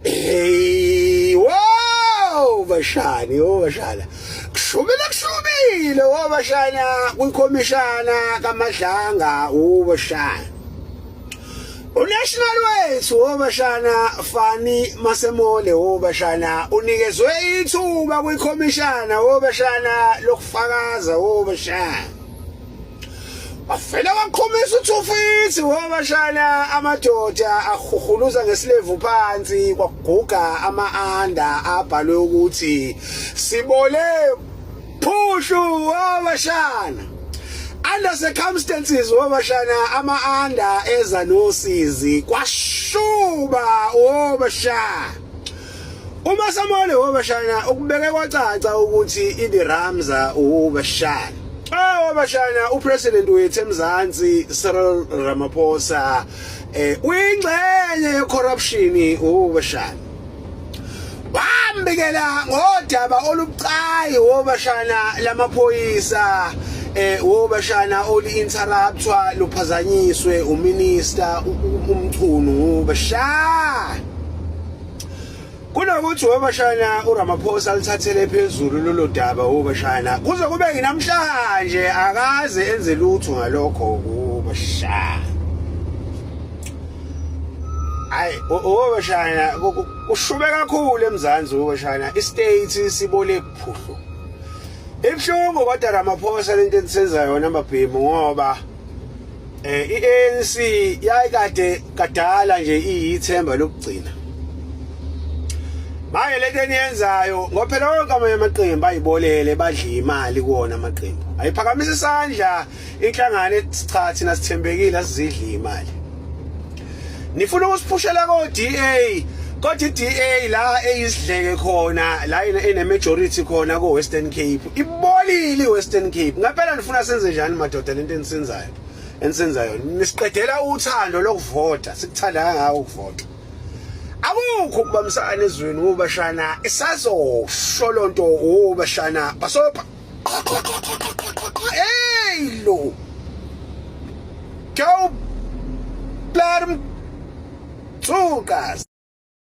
Hey, wow bashani, oh bashana. Kushubile kushubile, oh bashana kwikhomishana kaMadlanga, oh bashana. Unational wethu oh bashana Fani Masemole oh bashana unikezwe ithuba kwikhomishana oh bashana lokufakaza oh bashana. Wavele waqhumisa uthufithi wabashana amadoda ahuhuluza ngesilevu phansi kwaguga ama-anda abhalwe ukuthi sibole phushu wabashana under circumstances wabashana ama-anda eza nosizi kwashuba wabashana Uma Samole wabashana ukubeke kwacaca ukuthi ithi Ramza ubashana. Ah wabashana upresident wethu eMzansi Cyril Ramaphosa eh uyingxenye ye corruption ubashana. Wambikela ngodaba olubucayi wobashana lamaphoyisa eh wobashana oli interruptwa luphazanyiswe uminister uMchunu ubashana. Kunokuthi wobashana uRamaphosa alithathele phezulu lolo daba wobashana kuze kube nginamhlanje akaze enze lutho ngalokho wobashana. Hayi wobashana kushube kakhulu eMzansi wobashana istate sibole phuhlu. Ibuhlungu kodwa Ramaphosa lento enisenza yona mabhemu ngoba Eh iANC yayikade kadala nje iyithemba lokugcina. Manje lento eniyenzayo ngoba phela wonke amanye amaqembu ayibolele badla imali kuwona amaqembu. Ayiphakamisa isandla inhlangano ethi cha thina sithembekile asizidli imali. Nifuna ukusiphushela ko DA kodwa iDA la eyisidleke khona la ine majority khona ko Western Cape ibolile iWestern Cape ngempela nifuna senze njani madoda lento enisenzayo enisenzayo nisiqedela uthando lokuvota sikuthanda kangaka ukuvota akukho ukubambisana ezweni ubashana isazosho lonto ubashana basopha hey lo go blarm tsukas.